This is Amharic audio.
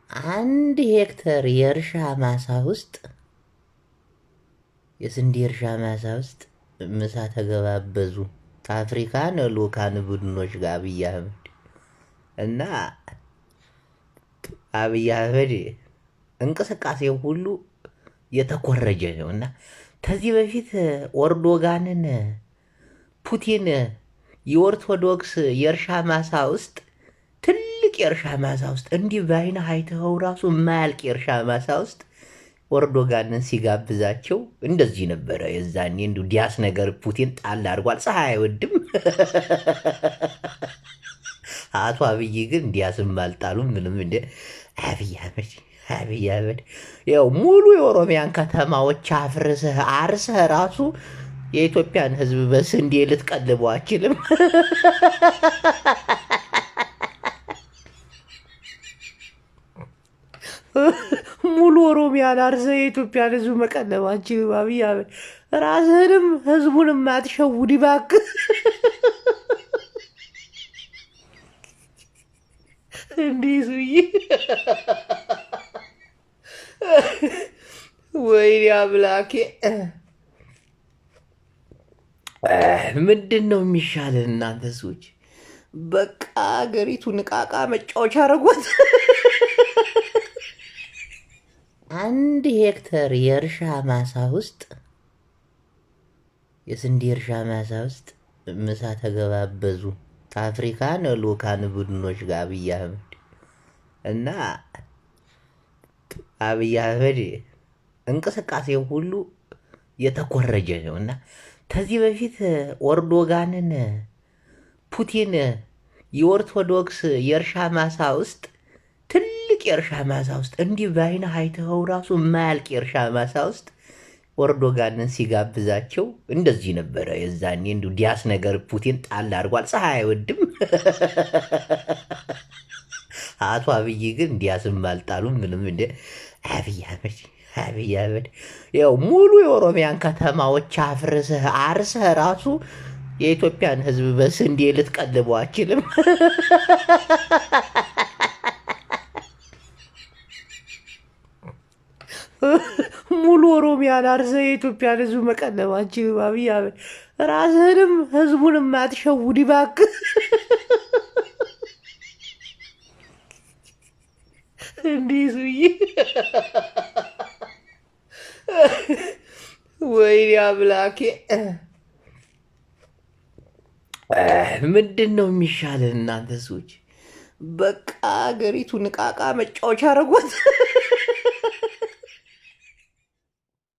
1 ሄክተር የእርሻ ማሳ ውስጥ፣ የስንዴ እርሻ ማሳ ውስጥ ምሳ ተገባበዙ ከአፍሪካን ልኡካን ቡድኖች ጋር አብይ አህመድ። እና አብይ አህመድ እንቅስቃሴ ሁሉ የተኮረጀ ነው። እና ከዚህ በፊት ኦርዶጋንን ፑቲን የኦርቶዶክስ የእርሻ ማሳ ውስጥ፣ ትልቅ የእርሻ ማሳ ውስጥ፣ እንዲህ በአይንህ አይተኸው ራሱ የማያልቅ የእርሻ ማሳ ውስጥ ኦርዶጋንን ሲጋብዛቸው እንደዚህ ነበረ። የዛኔ እንዲሁ ዲያስ ነገር ፑቲን ጣል አድርጓል። ፀሐይ አይወድም። አቶ አብይ ግን ዲያስም አልጣሉም ምንም። እንደ አብይ አህመድ፣ አብይ አህመድ ያው ሙሉ የኦሮሚያን ከተማዎች አፍርሰህ አርሰህ ራሱ የኢትዮጵያን ሕዝብ በስንዴ ልትቀልበው አችልም። ሙሉ ኦሮሚያን አርሰህ የኢትዮጵያን ሕዝብ መቀለብ አችልም። አብይ አህመድ ራስህንም ህዝቡንም አትሸውድ እባክህ። እንዲህ ሱዬ፣ ወይኔ አምላኬ፣ ምንድን ነው የሚሻለን እናንተ ሰዎች? በቃ ሀገሪቱን ዕቃ ዕቃ መጫወቻ አደረጓት። 1 ሄክተር የእርሻ ማሳ ውስጥ፣ የስንዴ እርሻ ማሳ ውስጥ ምሳ ተገባበዙ ከአፍሪካን ልኡካን ቡድኖች ጋር አብይ አህመድ። እና አብይ አህመድ እንቅስቃሴ ሁሉ የተኮረጀ ነው። እና ከዚህ በፊት ኦርዶጋንን ፑቲን የኦርቶዶክስ የእርሻ ማሳ ውስጥ፣ ትልቅ የእርሻ ማሳ ውስጥ፣ እንዲህ በአይንህ አይተኸው ራሱ የማያልቅ የእርሻ ማሳ ውስጥ ኦርዶጋንን ሲጋብዛቸው እንደዚህ ነበረ። የዛኔ እንዲሁ ዲያስ ነገር ፑቲን ጣል አድርጓል። ፀሐይ አይወድም። አቶ አብይ ግን ዲያስም አልጣሉም ምንም። እንደ አብይ አህመድ፣ አብይ አህመድ ያው ሙሉ የኦሮሚያን ከተማዎች አፍርሰህ አርሰህ ራሱ የኢትዮጵያን ሕዝብ በስንዴ ልትቀልበው አችልም። ሙሉ ኦሮሚያን አርሰህ የኢትዮጵያን ሕዝብ መቀለብ አችልም። አብይ አህመድ ራስህንም ህዝቡንም አትሸውድ እባክህ። እንዲህ ሱዬ፣ ወይኔ አምላኬ፣ ምንድን ነው የሚሻለን እናንተ ሰዎች? በቃ ሀገሪቱን ዕቃ ዕቃ መጫወቻ አደረጓት።